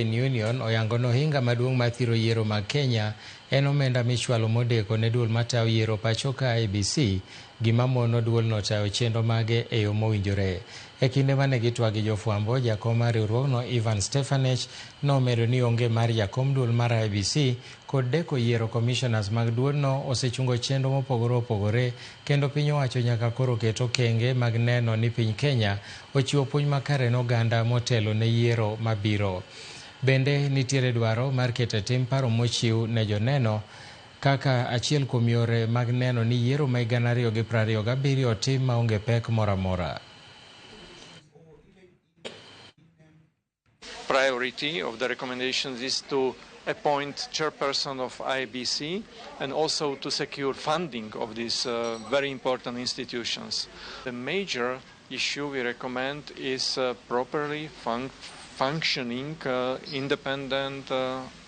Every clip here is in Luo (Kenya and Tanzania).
Union oyango ni ohinga maduong' mar thiro yiero mag Kenya en omenda michwalo modeko ne duol matayo yiero pacho ka IEBC, gima mono duolno tayo chenro mage e yo mowinjore. E kinde mane gitwak gi jofwambo, jakom mar riwruogno Ivan Stefanich nomedo ni onge mar jakom duol mar IEBC kod deko yiero commissioners mag duolno osechungo chenro mopogore opogore kendo piny owacho nyaka koro ket okenge mag neno ni piny Kenya ochiwo puonj makare ne oganda motelo ne yiero mabiro. Bende nitiere dwaro mar keto e tim paro mochiw ne joneno kaka achiel kuom yore mag neno ni yiero ma 2027 otim maonge pek moro amora. Priority of the recommendations is to appoint chairperson of IEBC and also to secure funding of these very important institutions. The major issue we recommend is properly functioning independent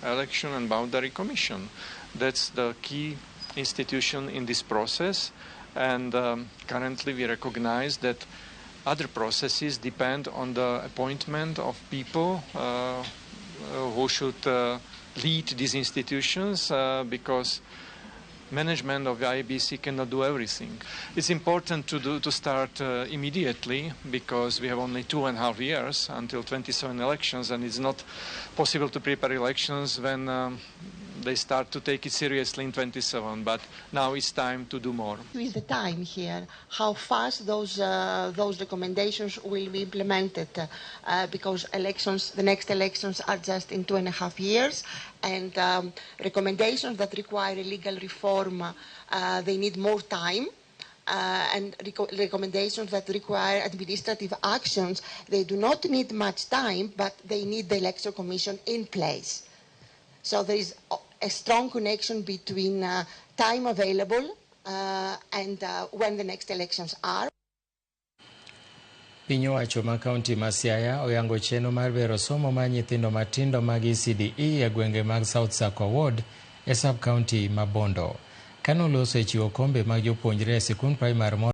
election and boundary commission. That's the key institution in this process, and currently we recognize that other processes depend on the appointment of people who should lead these institutions, because management of the IEBC cannot do everything. It's important to start immediately, because we have only 2.5 years until 27 elections, and it's not possible to prepare elections when they start to take it seriously in 27, but now it's time to do more. Is the time here, how fast those recommendations will be implemented, because the next elections are just in 2.5 years, and recommendations that require a legal reform, they need more time. And recommendations that require administrative actions, they do not need much time, but they need the Electoral Commission in place. So there is a strong connection between time available and when the next elections are. Piny owacho ma kaunti ma Siaya oyango chenro mar bero somo mar nyithindo matindo mag ECDE e gwenge mag South Sakwa Ward e sub county ma Bondo. Kane oloso e chiwo kombe mag jopuonjre e sikund primar moro